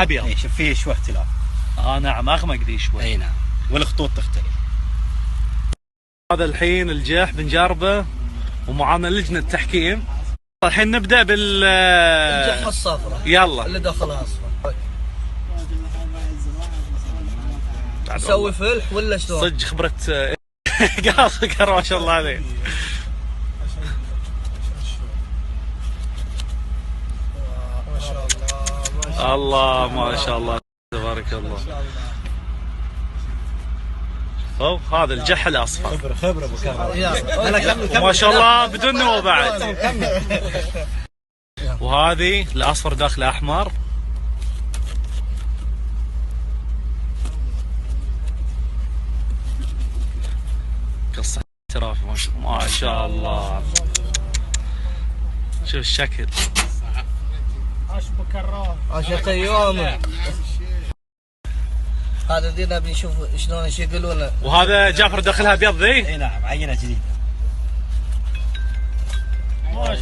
ابيض. اي شوف فيه شوي اختلاف. نعم، اغمق ذي شوي. اي نعم، والخطوط تختلف. هذا الحين الجح بنجربه ومعانا لجنة تحكيم. الحين نبدا بال الجحة الصفراء. يلا. اللي داخلها اصفر. بعد نسوي والله. فلح ولا شلون؟ صدق خبرة. قال ما شاء الله عليه. ما شاء الله. الله، ما شاء الله، تبارك الله. شوفوا هذا الجح الاصفر. خبره خبره ابو كرم. يلا. وما شاء الله بدون نوى بعد. وهذه الاصفر داخله احمر. قصة احترافي، ما شاء الله. شوف الشكل. عشرة ايام هذا دينا بنشوف شلون ايش يقولون. وهذا جعفر داخلها ابيض ذي. اي نعم، عينه جديدة. ما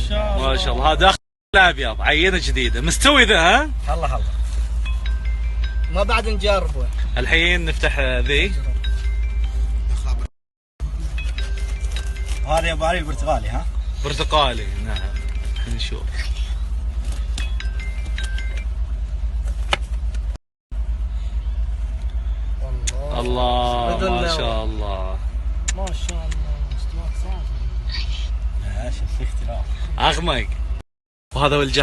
شاء الله، هذا داخل ابيض، عينه جديدة، مستوي ذا ها. الله الله. ما بعد نجربه. الحين نفتح ذي. هذا يا ابو علي البرتغالي ها. برتقالي، نعم. الحين نشوف. الله، بدون ما نوى. شاء الله. ما شاء الله، استواك صافي. شوف في اختلاف. اغمق. وهذا هو الجح.